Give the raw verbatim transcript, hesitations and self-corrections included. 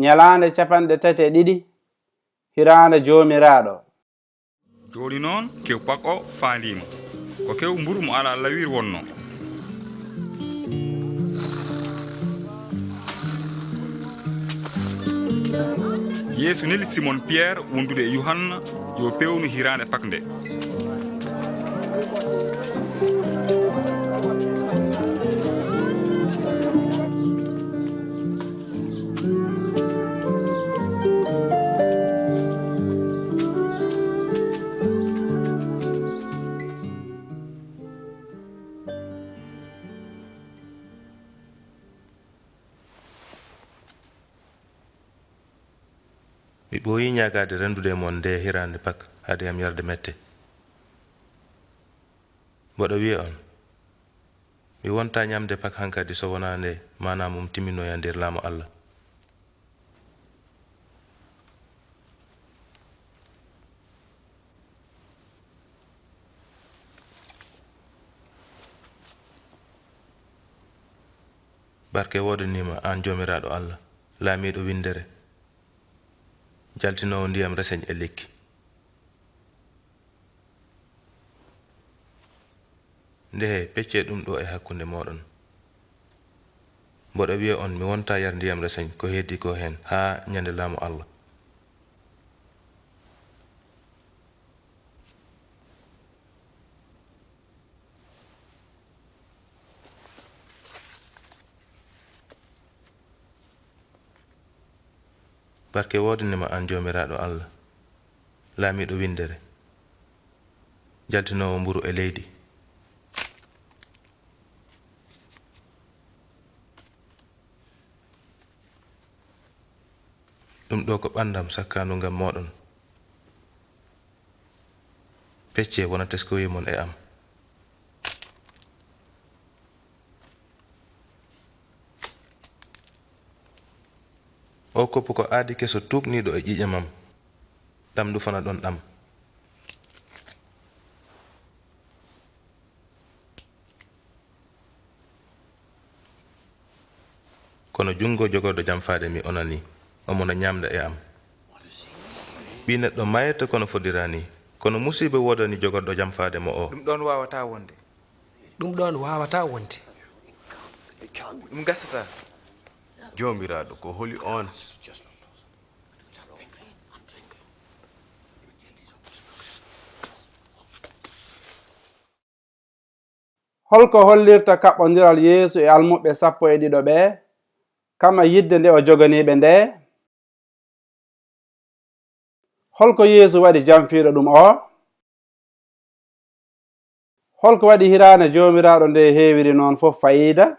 Ñalaande capanɗe tati e ɗiɗi hiraande Joomiraaɗo. Jooni noon, kew Pak o faandiima. Ko kew mburu mo alaa lawir wonnoo. Yeesu neli Simon Piyeer wondude e Yuhanna yo peewnu hiraande Pak nde. Mi ɓooyii ñaagaade renndude e mon ndee hiraande Pak, hade am yarde mette. Mboɗo wiya on, mi wontaa ñamde Pak hankadi so wonaa nde maanaa mum timminoya nder laamu Alla. Barke woodanii ma, aan Joomiraaɗo Alla, laamiiɗo winndere, jaltinoowo ndiyam reseñ e lekki. Ndehee, peccee ɗum ɗoo e hakkunde mooɗon. Mboɗo wiya on, mi wontaa yar ndiyam reseñ ko heddii koo heen haa ñande laamu Alla. Barke woodanii ma, aan Joomiraaɗo Alla, laamiiɗo winndere, jaltinoowo mburu e leydi. Ɗum ɗoo ko ɓanndam sakkaandu ngam mooɗon. Peccee wona teskoye mon e am. Oo koppu ko aadi keso tuugniiɗo e ƴiiƴam am. Ɗam ndu fana ɗon ɗam. Kono junngo jogorɗo jamfaade mi onanii, omo na ñaamda e am. Ɓii neɗɗo maayirta kono fodira nii, kono musiiba woodanii jogorɗo jamfaade mo o. Ɗum ɗoon waawataa wonde. Ɗum ɗoon waawataa wonde. Ɗum gasataa. Joomiraaɗo, ko holi oon? Holko hollirta kaɓɓondiral Yeesu e almuɓɓe sappo e ɗiɗo ɓee, kama yidde nde o joganii ɓe ndee? Holko Yeesu waɗi jamfiiɗo ɗum oo? Holko waɗi hiraande Joomiraaɗo nde heewiri noon fof fayiida?